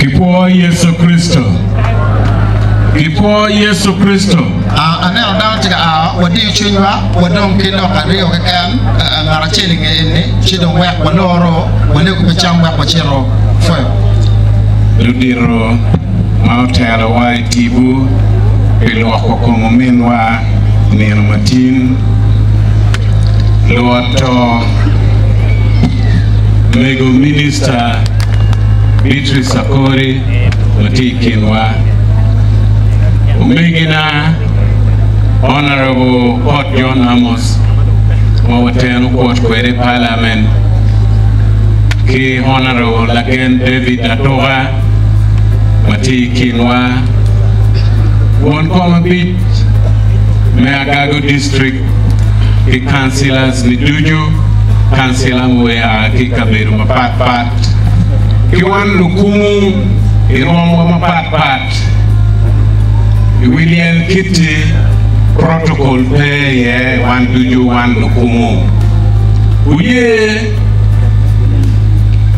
Kipwo Yecu Kricito! Kipwo Yecu Kricito! Aneno dano tye ka a, wadiyo cwinywa, wadong ki lok aryo keken, ngat acel i nge eni, ci dong wek waloro, walego pi cam wek wacito pwoyo. Ludito ma otelowa i tipo pi lwoko kom ominwa i nino matin, luot to mego Minista Beatrice Akori ma tye i kinwa, omegina Honourable Okot John Amos ma wateno kwot kwede i Parliament ki Honourable Lagen David Atuka ma tye i kinwa, won kom abic me Agago District ki Councillors ni ducu, Councillor mua ki i kabedo mapat pat ki wan lukumu i rwomwa mapat pat i wi lyel kiti protocol pe iye wan ducu wan lukumu. Wuye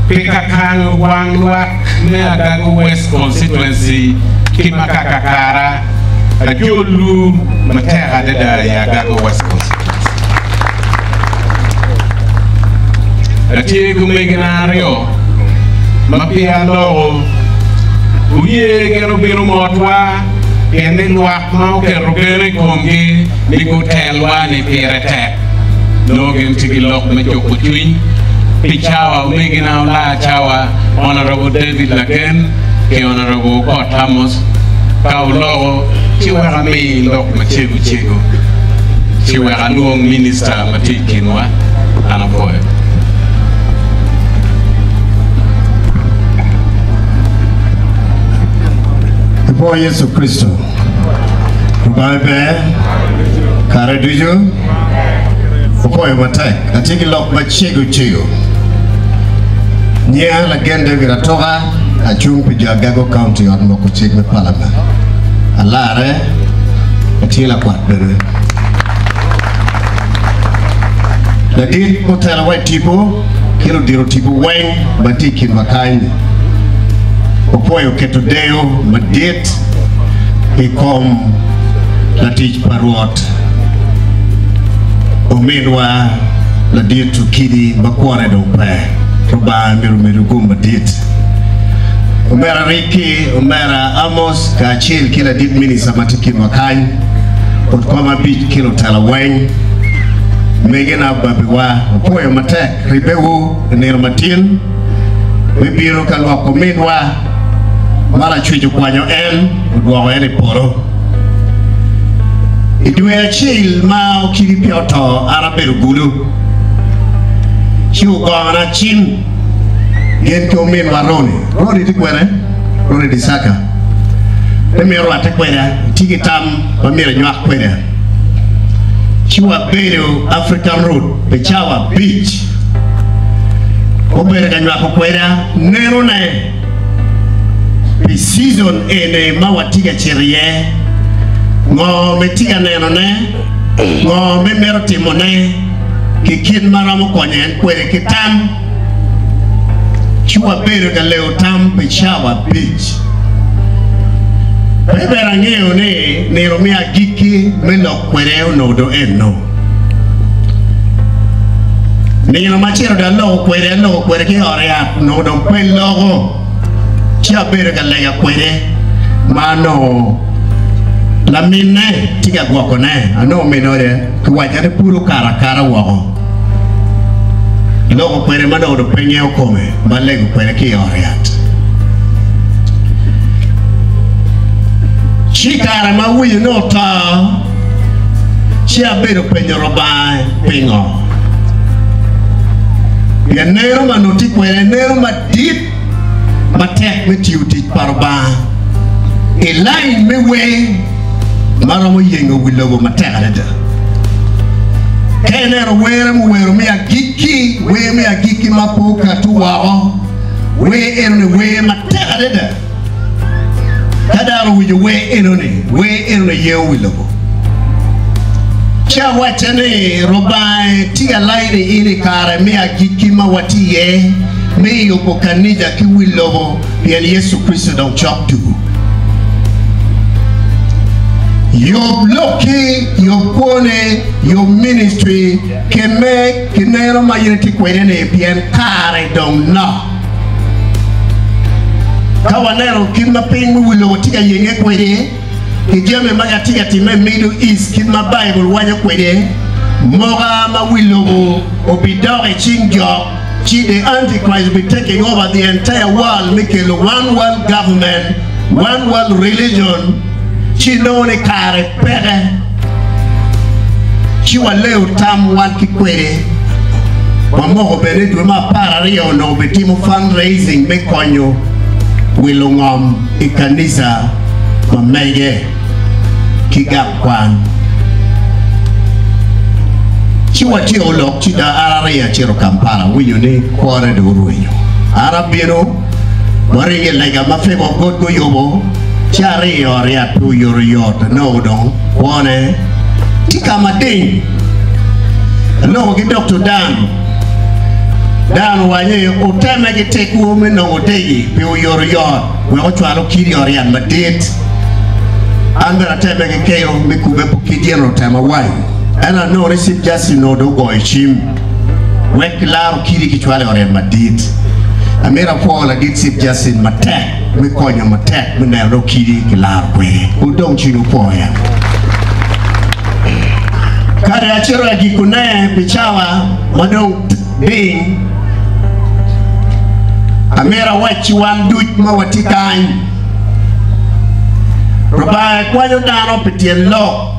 pi kakang wang lwak me Agago West Constituency ki ma kakakara ajolwu matek adada i Agago West Constituency. Atye ki omegina aryo ma peya aloko. Wuye gin obino motwa pien ni lwak ma oketo gen i komgi ni gutelwa-ni pire tek. Nongo gin tye ki lok me cuko cwiny pi cawa omegina olaa cawa Honourable David Lagen ki Honourable Okot Amos ka oloko ci wek ami lok macego cego ci wek alwong Minister ma tye i kinwa an apwoyo. Ipwo Yecu Kricito. Lubanga ber kare ducu. Opwoyo matek. Atye ki lok macego cego. Nyinga Lagen David Atuka, acung pi jo Agago County i ot moko cik me Parliament. Alarre, atye lakwat bene. Ladit mutelo wa i tipo ki ludito tipo weng ma tye i kinwa kany opwoyo keto deyo madit i kom latic pa Rwot. Ominwa ladit Okidi ma kwone dong pe, Rubanga myero omedo gum madit. Omera Ricky, omera Amos kacel ki ladit minista ma tye kinwa kany, otkom abic ki lutela weng, megina babiwa, wapwoyo matek ribbewu i nino matin me bino ka lwoko ominwa ma Lacwec okwanyo en odwoko en i polo. I dwe acel ma Okidi peya oto, an abedo Gulu, ci ogona cim gin ki ominwa Roni. Roni tye kwene? Roni Disaka. Pe mito rwatte kweda, etye ki tam ma myero enywak kweda. Ci wabedo African Road pi cawa abic. Obedo ka nywako kweda nenone. Pi season eni ma watye ka cito iye, ngo ma itye ka nenone, ngo ma imito timone, ki kit ma romo konyo en kwede ki tam? Ci wabedo ka leo tam pi cawa abic. Pe ber angeyo ni nino me agikki me lok kwede onongo dong eno. Nino ma acito dong aloko kwede, aloko kwede ki i ot yat, onongo dong pe loko, ci abedo ka lega kwede ma onongo laminne tye ka gwokone. Anongo min ode kiwacca ni pud okato akata woko. Aloko kwede ma onongo dong pe ngeyo kome ma alego kwede ki i ot yat. Ci i kare ma awinyo ni oto, Ci abedo penyo Rubanga pingo. Pien neno ma onongo tye kwede neno madit matek me tiyo tic pa Rubanga i lain me wer ma romo yengo wi lobo matek adada. Ka ineno were muwero me agikki, wer me agikki ma pe okatu woko, wer enoni wer matek adada. Ka dano owinyo wer enoni, wer enoni yengo wi lobo. Ci awacce ni, Rubanga tye ka laini in i kare me agikki ma watye iye. me yubo kanica ki wi lobo pien Yecu Kricito dong cok dugu. Yub lokki, yub kwoni, yub ministry, kemme ki neno ma in itye kwede-ni pien kare dong nok. Ka waneno kit ma piny me wi lobo tye ka yenge kwede ki jami ma tye ka timme i Middle East kit ma Baibul waco kwede, moka ma wi lobo obidok i cing jok ci the Antichrist will be taking over the entire world me kelo one world government, one world religion ci nongo ni kare peke ci waleo tam wan ki kwede. Wamoko bene i dwe me 12 onongo bitimo fundraising me konyo wilo ngom i kanisa ma mege ki gang kwan. Ci watyeko lok ci dong an ariyo acito Kampala awinyo ni kwone dong orwenyo. An abino waringo i lega ma Favor of God guyubo ci ariyo aryat pi oyotoyot anongo dong kwone tye ka mading. Aloko ki Doktor Dan. Dan owaco ni oteme ki tekwu me nongo degi pi oyotoyot wek ocwal okidi i ot yat madit. An bene ateme ki keyo me kubbe pi kit yen otema wany. Ento anongo ni Cip Justin onongo dong ogoyo cim wek kilar okidi kicwal i ot yat madit. Amito apwo ladit Cip Justin matek me konyo matek me neno ni okidi kilaro kwede. Pud dong cwiny opwoya. Kadi acito i agikone pi cawa ma dong ding, amito awacci wan duc ma watye kany, Rubanga kwanyo dano pi tyen lok.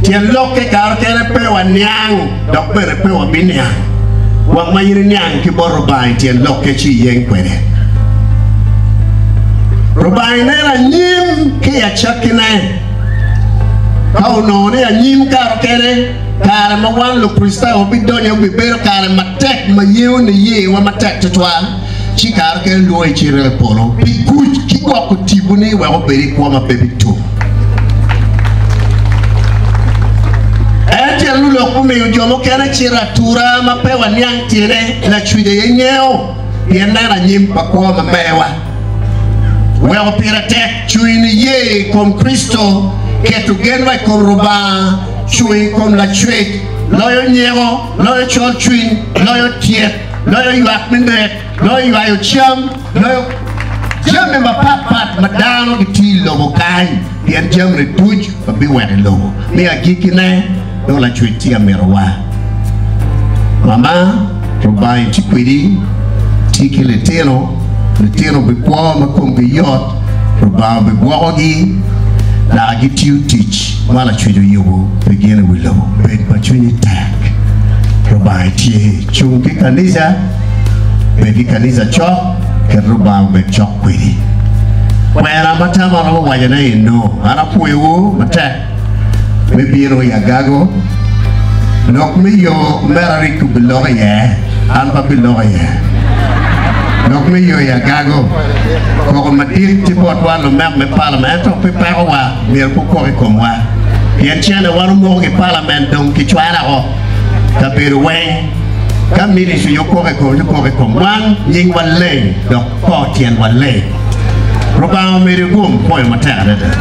Tyen lokke kare kene pe waniang dok bene pe wabiniang. Wang ma in iniang ki bot Rubanga i tyen lokke ci iyeng kwede. Rubanga ineno anyim ki i acakkine. Ka onongo ni anyim kare kene, kare ma wan Lukricitayo wabidonyo obibedo kare matek ma yengo niyewa matek tutwal, ci kare kene lwongo icito i polo pi kuc ki gwoko tiponi wek obed i kwo ma pe bitum. En tyen lulok mumiyo jo mukene cito atura ma pe waniang tyene, Lacwec aye ngeyo, pien neno anyim pa kwo ma mewa. Weko pire tek cwiny niye i kom Kricito, keto genwa i kom Rubanga, cung i kom Lacwec, loyo nyeko, loyo colcwiny, loyo tyet, loyo ywak me nek, loyo ywayo cam, loyo jami mapatpat ma dano gitiyo i lobo kany, pien jamini duc wabiweko i lobo. Me agikkine, dong Lacwec tye ka mitowa. Mama, Rubanga itye kwedi, ti ki litino, litino bikwo ma komgi yot, Rubanga obigwokogi naka gitiyo tic ma Lacwec oyubo pi gin i wi lobo. Bed ma cwinyi tek. Rubanga itye. Cung ki kanica, bed ki kanica cok, ket Rubanga obed cok kwedi. Kwena ma tam aromo wacone eno, an apwoyowu matek me bino i Agago. Lok me yo mere Rick obiloko iye, an pe abiloko iye. Lok me yo i Agago, koko madit tye botwa lumek me palament, ento pe pekowa, myero pe okok i komwa, pien cene wan omoko ki palament dong kicwalo oko. Kabedo weng, ka ministry nyo kok i kom ci kok i kom wan, nyingwa leng dok kor tyenwa leng. Rubanga omedi gum pwoyo matek adada.